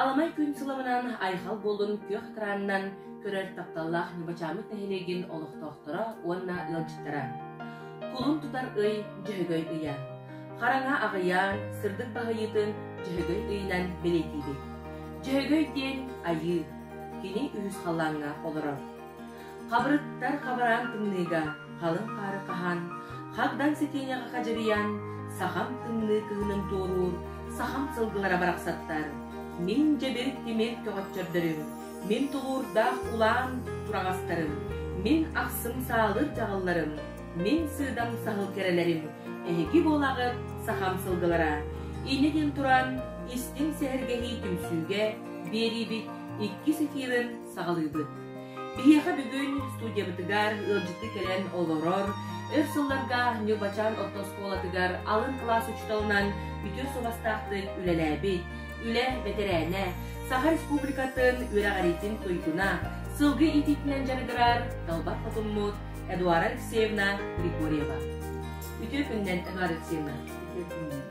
Аламай күн сыламынан айхал буолун күөх экранынан көрөр тапталлаах Ньыбачаамыт нэһилиэгин олохтоохторо уонна ыалдьыттара. Кулун тутар ый Дьөһөгөй ыйа. Хараҥа аҕыйаан, сырдык баһыйыытын Дьөһөгөй ыйынан бэлиэтиибит. Дьөһөгөй диэн айыы, кини үһүс халлааҥҥа олорор. Хабырыттар хабараан тымныыга халыҥ хаары хаһан, хагдаҥ сэтиэнэҕи хадьырыйан, сахам тымныы кыһынын туоруур сахам сылгылара барахсаттар, мин дьэбир тимир көҕөччөрдөрүм, мин тулуурдаах улаан тураҕастарым, мин ахсым саалыр дьаҕылларым, мин сыыдам саһыл кэрэлэрим, эһиги буолаҕыт сахам сылгылара. Инньэ диэн туран, истиҥ сэһэргэһии түмсүүгэ биэриибит иккис эфирын саҕалыыбыт. Биһиэхэ бүгүн студиябытыгар ыалдьыттыы кэлэн олорор, өр сылларга Ньурбачаан орто оскуолатыгар алын кылаас учууталынан үтүө суобастаахтык үлэлээбит, үлэ бэтэрээнэ, Саха Республикатын үөрэҕириитин туйгуна, сылгы иитиитинэн дьарыгырар Далбар Хотуммут Эдуара Алексеевна Григорьева. Үтүө күнүнэн, Эдуарда Алексеевна. Үтүө күнүнэн.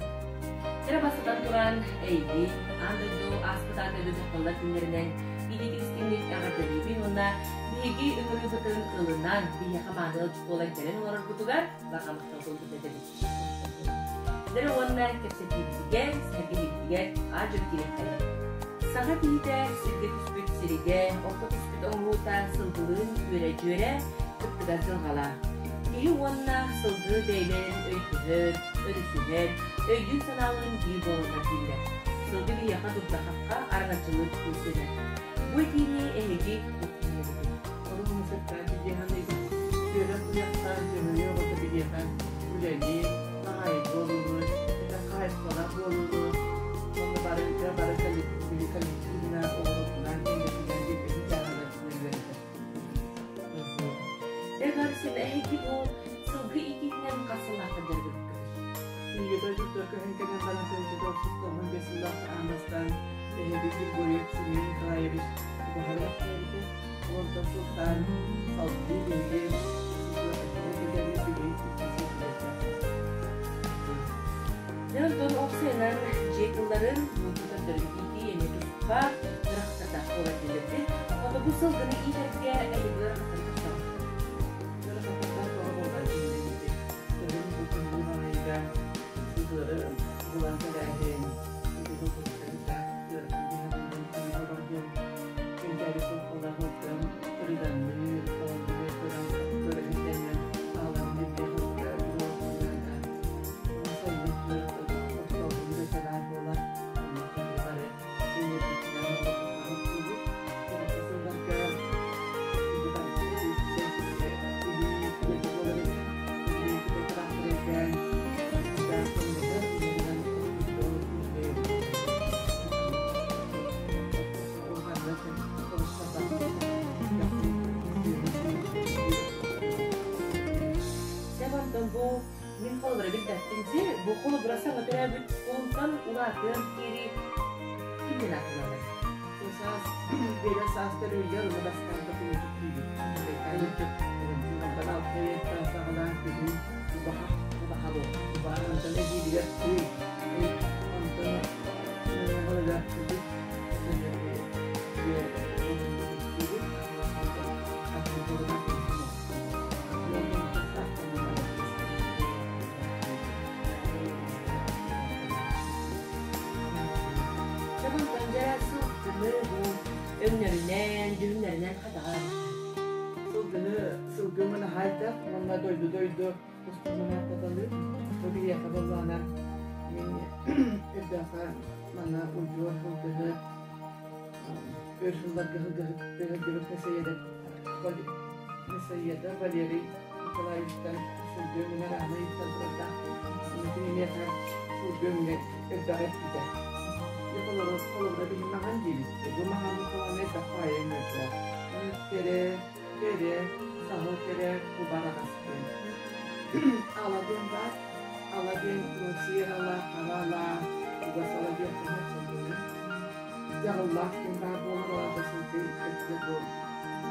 Кэрэ бастатан туран, эйигин, аан дойду ааспыт аан дойду дьахталлар күннэринэн илиигин истиҥник эҕэрдэлиибин уонна биһиги ыҥырыыбытын ылынан, биһиэхэ мааны ыалдьыт буолан кэлэн олороргутугар барҕа махтал тылбыт этэбит. Дэрэ уонна кэпсэтиибитигэр, сэһэргэһиибитигэр аа-дьуо киириэххэйиҥ. Саха киһитэ сиргэ түспүт сиригэ, окко түспүт оҥоһуута сылгылыын үөрэ-дьүөрэ, кыттыгас дьылҕалаах. Киһи уонна сылгы бэйэлэрин өйдөһөр, өрүсүһэр, өйдүүн-санаалыын биир буолаллар дииллэр. Сылгы биһиэхэ дурда-хахха араҥаччылыыр күүс дэнэр. Бу этиини эһиги туттунугутуй? Олус сөптөөх дии саныыбын. Үөрэх куйахтаах дьөһүөйү оҕото биһиэхэ үлэни, хаһаайын буолууну, этэх хаһаайыстыбалаах буолууну уонна бары бары коллективно оҕолорунан инникинэн бииргэ дьаһанар үөрэтэр. Эдуард эһиги бу сылгы иитиитинэн хас сыллаахха дьарыгырбыккытый? Биһиги дойдубутугар көһөн кэлэн баран 1995 сыллаах аан бастаан эһиги Григорьев Семен Николаевич убаһары эбитэ. Онтон сылтаан салгыы биһиги Дьэ онтон уопсайынан дьиэ кылларын, муҥку көрдөрүн иитии эмиэ туспа ыарахаттардаах буолар дииллэрбит. Ото бу сылгыны иитэргэ эһиги ыарахаттары көрсөҕүт? Ыарахаттардаах тоҕо буолар дииллэрбит. Кыһын бу тымныы маҥайга сыһыары булан кэлээһин, Онтон бу мин холобура билбэппин дии, бу холобура саҥа төрөөбүт улунтан улаатыан диэри кимнин аатыналар? Саас биэрэ саас төрүүллэр уна бастаан документик киирбит. Онтон алта ыйыттан саҕалаан күһүн убаһа Убаһа буолла. Убаһа онтон эдиилигэр тыы. Онтон оҕолоругар кыдык Онтон дьэ сылгыны бу өҥнөрүнэн, дьүһүннэринэн хатаҕар. Сылгыны сылгы мынаһайда уонна дойду-дойду устунан ааттаталыыр. Бу биһиэхэ буоллаҕына мин үрдэххэ манна удьуор сылгыһыт өр сылларга сылгыһыттыы сылдьыбыт Мясоедов Мясоедов Валерий Николаевичтан сылгы өҥүнэр ааны ыйыттан турардаахпын. Кини миэхэ сылгы өҥүнэр элбэҕи эппитэ. Дьэ холобура, холобура биһи маҥан диибит. Бу маҥан холоно элбэх баайа өҥнөрдөөх. Кэрэ, кэрэ, саһыл кэрэ, кубар аҕас диэн. Ала диэн баар. Ала диэн сиэр ала, хара ала, угас ала диэн сылгыны. Дьаҕыллаах диэн баар буолар, ол сылгы иккэрдэ буол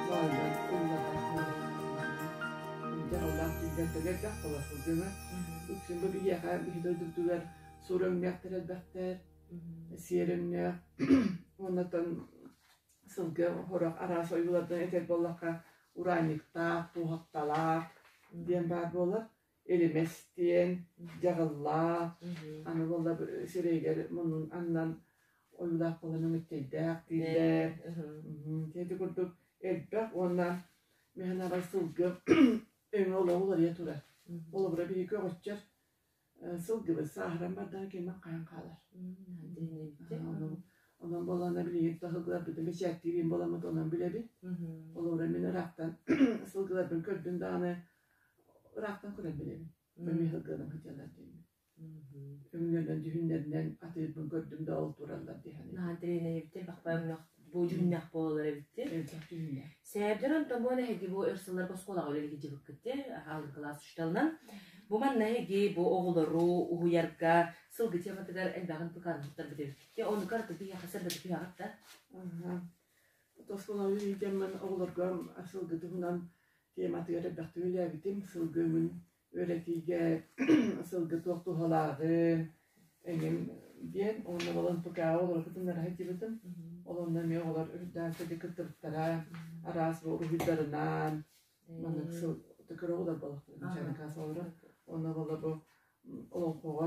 моойунан ыллардаах буолар. Дьаҕыллаах дииллэр элбэх буолар сылгыны. Үксүн бу биһиэхэ биһи дойдубутугар сур өҥнөөхтөр элбэхтэр, сиэр өҥнөөх. Оннуттан сылгы сорох араас ойуулардан этэр буоллахха ураанньыктаах, туоһахталаах диэн баар буолар. Илимэс диэн, дьаҕыллаах, аны буолла сирэйигэр муннун аннан ойуулаах буолан өҥүттэйдээх дииллэр. Ити курдук элбэх уонна мин арай сылгы өҥө олоҕу уларыйа турар. Холобура биһиги көҕүччэр сылгыбыт сааһыран бардаҕа кимэн хайан хаалар. Онон буоллаҕына билигин сылгыларбытын бэчээттиир буоламмыт онон билэбит. Холобура мин ыраахтан сылгыларбын көрдүм даҕаны ыраахтан көрөн билэбин. Эмиэ сылгыларым сылдьаллар диэммин. Өҥнөрүнэн дьүһүннэринэн атыырбын көрдүм да ол тураллар дии саныыбын. Наһаа интэриэһинэй бахпай өҥнөөх бу дьүһүннээх буолаллар эбиттэр. Элбэх дьүһүннээх. Сээбдэр онтон бу эһиги бу өр сылларга оскуолаҕа үлэлии сылдьыбыккыт алын кылаас учууталынан. Бу манна эһиги бу оҕолору уһуйарга сылгы тематыгар элбэҕин пыкаанньыктарбыт эбиккит. Ону карты биһиэхэ сырдатып түһэҕит да? Оскуолаҕа үлэлиирдэммин оҕолорго сылгы туһунан тематыгар элбэхтик үлэлээбитим. Сылгы өҥүн үөрэтиигэ сылгы туох туһалааҕын эҥин диэн уонна балан ПК-ҕа олоро кытыннара сылдьыбытым. Ол онно эмиэ оҕолор үрдээн сылдьа кыттыбыттара араас уруһуйдарынан маннык сыл кыра оҕолор буоллахтара начальник класс оҕолоро. Онно буолла бу олоҥхоҕо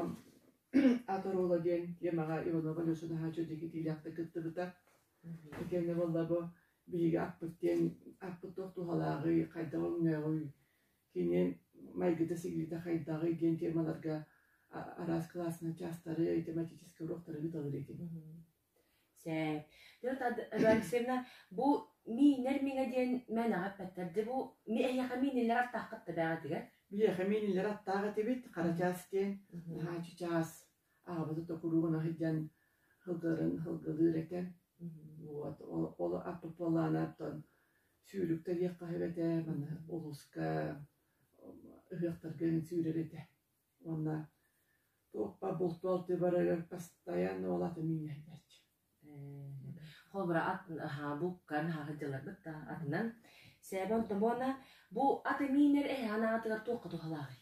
ат оруола диэн темаҕа Иванова Алеша наһаа чэпчэки тиилээхтик кыттыбыта. Итиэннэ буолла бу биһиги аппыт диэн аппыт туох туһалааҕый, хайдах өҥнөөҕүй Кини майгыта-сигилитэ хайдаҕый диэн темаларга араас кылааснай чаастары, тематическай уруоктары ыыталлар этим. Сээп. Алексеевна, бу миинэр миҥэ диэн мээнэҕэ эппэттэр. Дьэ бу эһиэхэ мииниллэр аттааххыт да бэҕэтигэр? Биһиэхэ мииниллэр аттаах этибит, Харачаас диэн, наһаа чычаас, аҕабыт токуруугуна сылдьан сылгыларын сылгылыыр этэ. Вот, ол, ол аппыт буоллаҕына оттон Сүүрүктэ диэххэ сөп этэ, манна улууска ыһыахтарга сүүрэр этэ. Уонна туохха бултуу-алтыы барарыгар постоянно ол аты мииннэрдээччи. Холобура ат буккан сылдьалларбыт да атынан. Сээбэ онтон буона бу аты миинэр эһэ анаатыгар туохха туһалааҕый?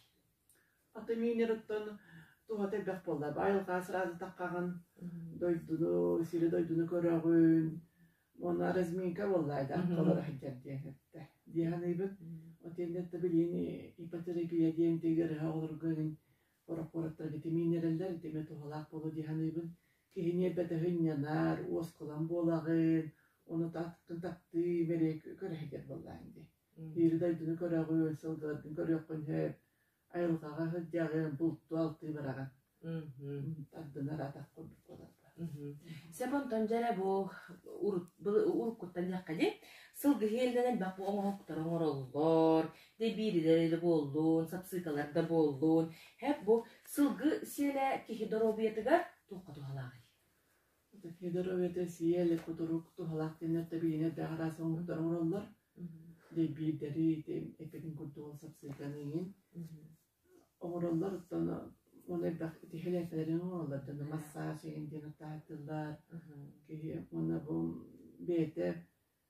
Аты миинэр оттон туһата элбэх буолла. Айылҕа сразу таххаҕын, дойдуну, сири-дойдуну көрөҕүн, Уонна разминка буолла да толоро сылдьар диэн эттэ. Дии саныыбын. Отиэннэ билигин ипотерапия диэн тигэрэ оҕолорго игин куораттарга тимиинэрэллэр итимэ туһалаах буолуо дии саныыбын. Киһини элбэтэ сынньанар, уоскулаҥ буолаҕын, ону таткын таптыы мэрэ көрө сылдьар буоллаҕыҥ дии. Биири дойдуну көрөҕүн, сылгыларгын көрүөххүн сөп, айылҕаҕа сылдьаҕын, бултуу-алтыы бараҕын. Тардынар атах курдук буолар. Сөп онтон дьэрэ бу уруккуттан диэххэ дии сылгы иһиэлинэн элбэх бу оҥоһуктары оҥороллор, дэбиирилэр да буоллун, сапсыыкалар да буоллун. Һэп бу сылгы сиэлэ киһи доруобуйатыгар туохха туһалааҕый? Киһи доруобуйата сиэл, кутурук туһалаах диэннэр да билигин элбэх араас оҥоһуктары оҥороллор. Дэбиирдэри эппитин курдук ол сапсыыканы иҥин. Оҥороллор оттон уонна элбэх итиһэлээкэлэрин оҥороллор дьоно массаж игин диэн аттаатылар киһи уонна бу бэйэтэ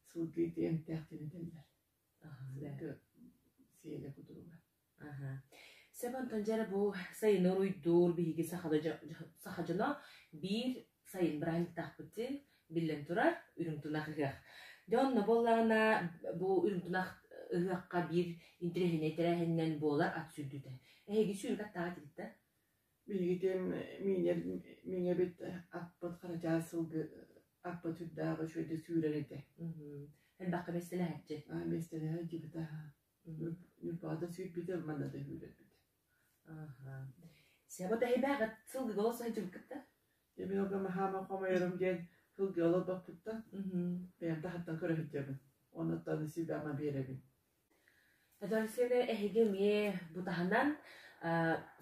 сылгы ити эмтээх диэн этэллэр сылгы сиэлэ кутуруга. Сөп онтон дьэ эрэ бу сайыны уруйдуур биһиги саха дьоно биир сайын бырааһынньыктаахпыт дии биллэн турар үрүҥ тунах ыһыах. Дьэ онно буоллаҕына бу үрүҥ тунах ыһыахха биир интэриэһинэй тэрээһининэн буолар ат сүүрдүүтэ. Эһиги сүүрүк аттаах этигит да? Биһигитин миинэр миҥэбит аппыт харачаас сылгы аппыт сүрдээх үчүгэйдик сүүрэр этэ. Элбэххэ миэстэлэһээччи. Аа миэстэлэһэ дьибитэ Ньурбаҕа сүүрбүтэ, манна да сүүрэрбит. Себа тэһибээҕит сылгыга олорсо сылдьыбыккыт да? Дьэ мин ол маһаама хомойорум диэн сылгы олорбоппуттан бэйэм таһыттан көрө сылдьабын. Онуттан сүбэ-ама биэрэбин. Эдуард эһиги эмиэ бу таһынан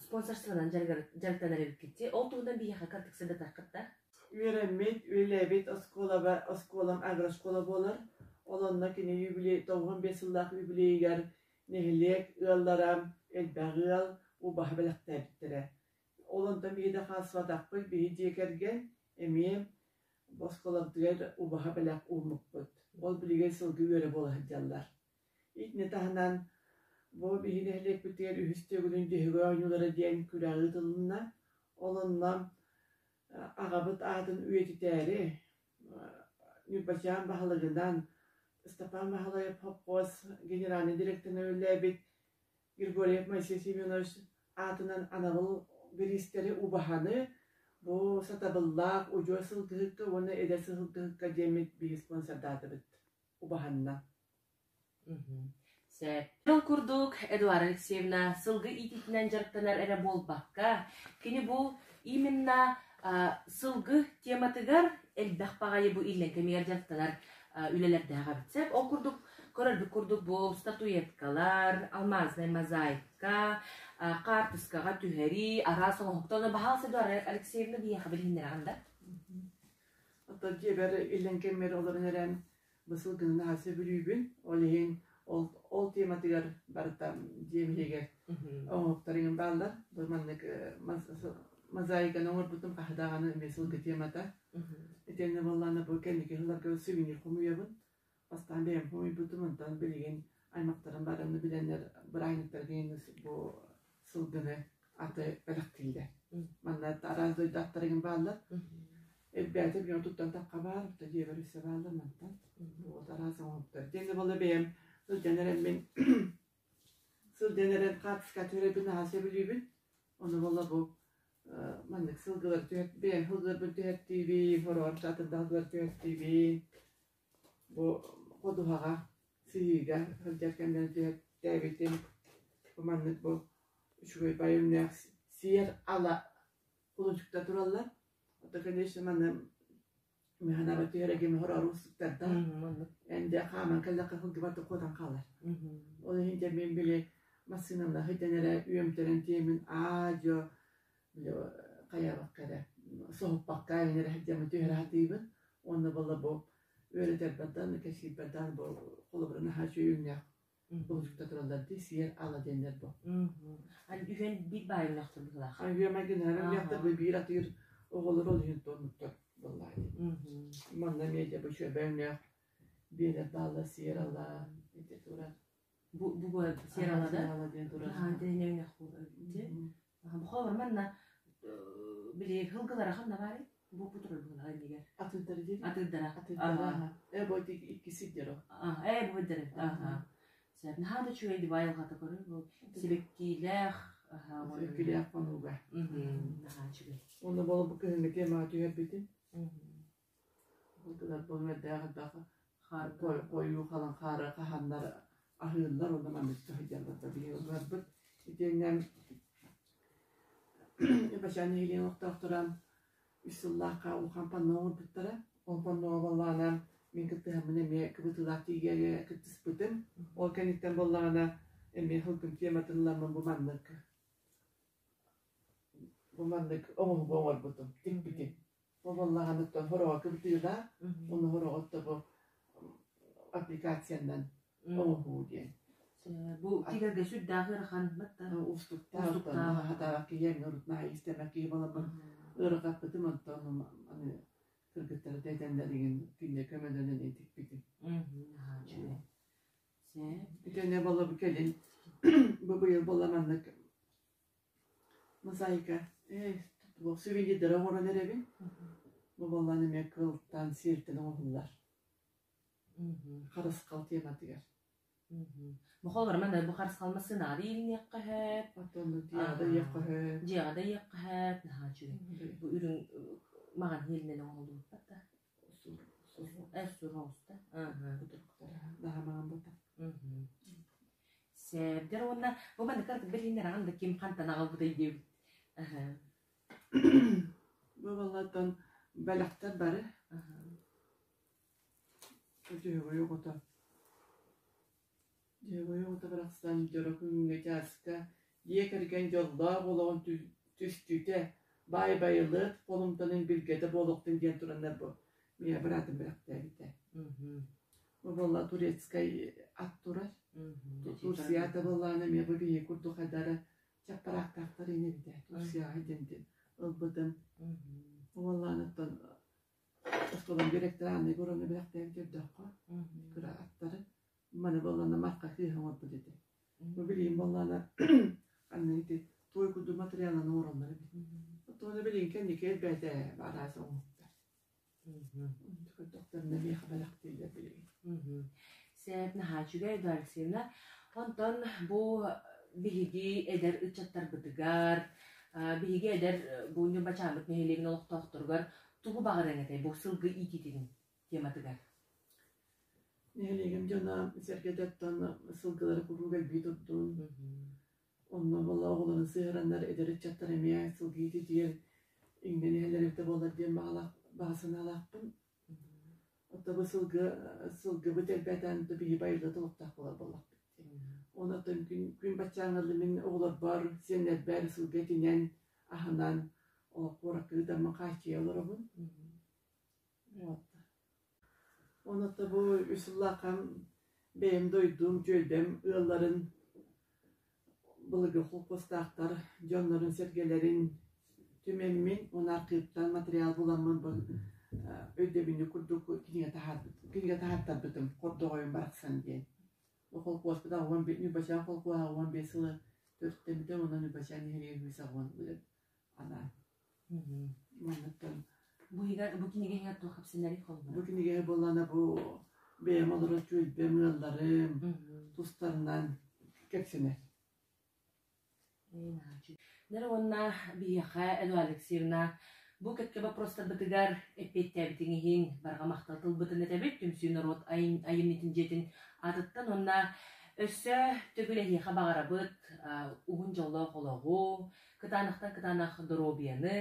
спонсорствонан дьарыктанар эбиккит дии. Ол туһунан биһиэхэ кыратык сырдатаххыт да? Үөрэммит, үлэлээбит оскуолаба оскуолам агрошкола буолар. Ол онно кини юбилей 95 сыллаах юбилейыгар нэһилиэк ыаллара элбэх ыал убаһа бэлэхтээбиттэрэ. Ол онтон биһи да хаалсыбатахпыт, биһи дьиэ кэргэн эмиэ оскуолабытыгар убаһа бэлэх ууммуппут. Ол билигин сылгы үөрэ буола сылдьаллар. Итини таһынан бу биһи нэһилиэкпитигэр үһүс төгүлүн Дьөһөгөй оонньуулара диэн күрэх ыытылынна. Ол онно аҕабыт аатын үйэтитээри. Ньурбачаан баһылыгынан Степан Баһылаев хопхуос генеральнай директорынан үлэлээбит Григорьев Моисей Семенович аатынан анабыл бириистэри убаһаны бу сатабыллаах удьуор сылгыһыкка уонна эдэр сылгыһыкка диэммит биһи спонсордаатыбыт убаһанна. Сөп. Ол курдук, Эдуарда Алексеевна сылгы иитиитинэн дьарыктанар эрэ буолбакка, кини бу именно сылгы тематыгар элбэх баҕайы бу иллэҥ кэмигэр дьарыктанар үлэлэрдээх эбит. Сөп. Ол курдук, көрөрбүт курдук бу статуэткалар, алмазная мозаика, хаартыскаҕа түһэрии, араас оҥоһуктар. Онон баһаалыста Эдуарда Алексеевна биһиэхэ билиһиннэрэҕин да? Оттон дьиэбэр иллэҥ кэммэр олорон эрэн Бу сылгыны наһаа сөбүлүүбүн. Ол иһин ол, ол тематыгар барыта дьиэм иһигэр оҥоһуктар иҥин бааллар. Бу маннык мозаиканы оҥорбутум хаһы даҕаны эмиэ сылгы темата. Итиэннэ буоллаҕына бу кэнники сылларга сувенир хомуйабын. Бастаан бэйэм хомуйбутум, онтон билигин аймахтарым барыны билэннэр бырааһынньыктарга бу сылгыны аты бэлэхтииллэр. Манна араас дойду аттарыгын бааллар. Элбээтэ дьон туттан тахха баар, да дьиэбэр өссө бааллар мантан. Вот араас оҥоһуктар. Диэн буолла бэйэм сылдьан эрэммин сылдьан эрэн хаартыска түһэрэрбин наһаа сөбүлүүбүн. Ону буолла бу маннык сылгылар түһэрт бэйэм сылгыларбын түһэртиибин, хороҕор атын да сылгылар түһэртиибин. Бу ходуһаҕа, сыһыыга сылдьар кэмнэрин түһэртээбитим. Бу маннык бу үчүгэй байымньаах сиэр ала кулунчукта тураллар. Ото конечно маны мыһанаба түһэрэгим хороор уустуктардаах. Энде хааман кэллэххэ сылгыбат куотан хаалар. Ол иһин дьэ мин били массыынамна сылдьан эрэ үөмтэрэн тиэмин аа-дьуо били хайаабакка эрэ соһуппакка эрэ сылдьаммын түһэрэ сатыыбын. Уонна буолла бу үөрэтэрбэр кэпсиирбэр даҕаны бу холобура наһаа үчүгэй өҥнөөх булчукта тураллар дии сиэр ала диэннэр бу. Үһүөн биир баайымнахтар быһыылаах. Үһүөн майгыннаһар өҥнөөхтөр бу биир атыыр оҕолор ол иһин туоннуктар буоллаа дии. Манна эмиэ дьэ бу үчүгэй өҥнөөх биэлэр бааллар сиэр ала ити турар. Бу бу сиэр ала да? Сиэр ала диэн турар. Өҥнөөх буолар. Бу холобур манна били сылгылара ханна баарый? Бу турар быһыылаах иннигэр. Атыырдары диэн? Атыырдара. Атыырдара. Э бу икки сирдэр о. Э бу дэрэ. Аха. Сөп. Наһаа да үчүгэй дибай айылҕата көрөр. Бу сибэккилээх. Сибэккилээх хонууга. Наһаа үчүгэй. Онно боло бу кыһыҥҥы темаҕа түһэрбитим. Бу бу элбэх хойуу халыҥ хаары хаһаннар аһыыллар онно маннык сылдьаллар да биһиги ылларбыт. Итиэннэ Бачаан нэһилиэгин олохтоохторо үс сыллаахха улахан панно оҥорбуттара. Ол панноҕа буоллаҕына мин кыттыһаммын эмиэ кыбытыылаах тиийиигэ кыттыспытым. Ол кэнниттэн буоллаҕына эмиэ сылгым тематын ыламмын бу маннык бу маннык оҥоһугу оҥорбутум, тикпитим. Бу буоллаҕына хороҕо кыбытыылаах, уонна хороҕотто бу аппликациянан оҥоһуу диэн. Бу тигэргэ сүрдээх ыарахан батта. Уустуктаах, хатаабак киһи эмиэ урут наһаа истэмэк киһи буоламмын ыарахаппытым, онтон аны кыргыттары тэтэннэр игин кинилэр көмөлөнөн итиппитим. Итиннэ буолла бу кэлин бу быйыл буолла маннык Мозаика сувенирдары оҥорон эрэбин. Бу буоллаан эмиэ кылтан, сиэлтэн оҥоһуллар. Харысхал тематыгар. Мохоллор манна бу харысхал массыынаҕа да иилиниэххэ сөп. Оттон дьиэҕэ да иэххэ сөп. Дьиэҕэ да иэххэ сөп. Наһаа үчүгэй. Бу үрүҥ маҕан иилинэн оҥоһуллубут да. Сур оҕуста. Наһаа маҕан буолта. Сээбдэр уонна бу маннык билиннэр аҕам да ким хантан аҕалбытай диэбит. Бу баллартан бэлэхтэр бары. Дьөһөгөй оҕото. Дьөһөгөй оҕото барахсан дьоро күҥҥэ чааска дьиэ кэргэн дьоллоох олоҕун түстүүтэ, баай байылыат холумтанын билгэтэ буолуохтун диэн тураннар бу миэ быраатым бэлэхтээбитэ. Бу буолла турецкай ат турар. Турцията буоллаҕына эмиэ бу биһиги курдук хайдары чаппараактаахтар ини эбитэ. Турцияҕа диэн ылбытым. Буоллаҕына оскуолам директора Анна Егоровна бэлэхтээбит өрдөөххө кыра аттары. Маны буоллаҕына Марха кыыһа оҥорбут этэ. Бу билигин буоллаҕына ханна ити туой курдук материалынан оҥороллор эбит. Оттон билигин кэнники элбээтэ араас оҥоһуктар. Көрдөхтөрүнэ миэхэ бэлэхтииллэр билигин. Сөп, наһаа үчүгэй, Эдуард Алексеевна. Онтон бу биһиги эдэр ыччаттарбытыгар, биһиги эдэр бу Ньурбачааммыт нэһилиэгин олохтоохторугар тугу баҕарыаҥ этэй бу сылгы иитиитин тематыгар? Нэһилиэгим дьоно сэргэтэ оттон сылгылары куруук элбии турдун. Онно буолла оҕолорун сыһыараннар эдэр ыччаттар эмиэ сылгы иитиитигэр иҥнэн иһэллэр эбитэ буоллар диэн баҕалаах баҕа санаалаахпын. Оттон бу сылгы сылгыбыт элбээтэн биһи байылыат олохтоох буолар буоллахпыт дии. Онон күн күн баччааҥҥа мин оҕолорбор, сиэннэрбэр сылгы этинэн, аһынан олох куоракка ыытаммын хааччыйа олоробун. Вот. Онон бу үс сыллаахха бэйэм дойдум, дьүөдэм ыалларын былыргы холкуостаахтар дьоннорун-сэргэлэрин түмэммин уонна архыыптан материал буламмын бу өйдөбүнньүк курдук кинигэ таһаарбыт кинигэ таһаартарбытым Хордоҕойум барахсан диэн. Бу холкуоспут Ньурбачаан холкуоһа 15 сылы төрүттэммитэ уонна Ньурбачаан нэһилиэгин 180 анаан. Манныктан Бу иһигэр бу кинигэ иһигэр туох кэпсэнэрий холобура? Бу кинигэ буоллаҕына бу бэйэм олорор түөлбэм ыалларым тустарынан кэпсэнэр. Нэр уонна биһиэхэ Эдуард Алексеевна бу кэккэ боппуруостарбытыгар эппиэттээбитиҥ иһин барҕа махтал тылбытын этэбит түмсүү норуот айымньытын дьиэтин аатыттан уонна өссө төгүл эһиэхэ баҕарабыт уһун дьоллоох олоҕу, кытаанахтан кытаанах доруобуйаны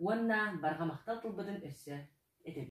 уонна барҕа махтал тылбытын өссө этэбит.